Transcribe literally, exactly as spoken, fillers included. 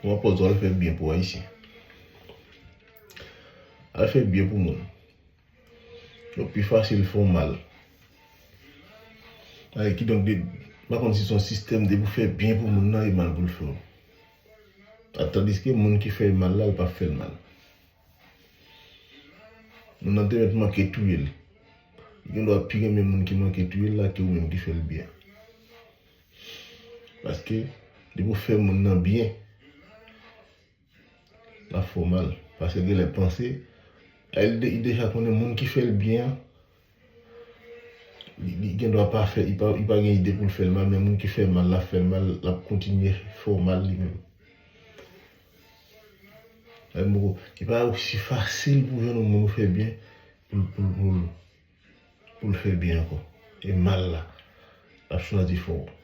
Pran pòz ou al fè byen pou Ayisyen. Al fè byen pou moun. Yo pi fasil fè w mal. Ay, kidonk, de, m pa konn si se yon sistèm de pou fè byen pou moun nan, e mal pou l fè w. Tandiske moun ki fè mal la, l p ap fè l mal. Moun nan te mèt manke touye l. Li gen dwa pi renmen moun ki manke touye l la ke ou menm ki fè l byen. Paske, depi w fè moun nan byen, l ap fè w mal. Paske genlè panse, ay, li de- li deja konnen moun ki fè l byen an, li, li gen dwa pa fè, li pa, li pa gen ide pou l fè l mal, men moun ki fè mal, l ap fè l mal, l ap kontinye fè w mal li menm. Ay, mwen, li pa osi fasil pou jwenn yon moun ou fè byen, pou l, pou l, pou l, pou l fè byen ankò. E mal la, l ap chwazi fè w.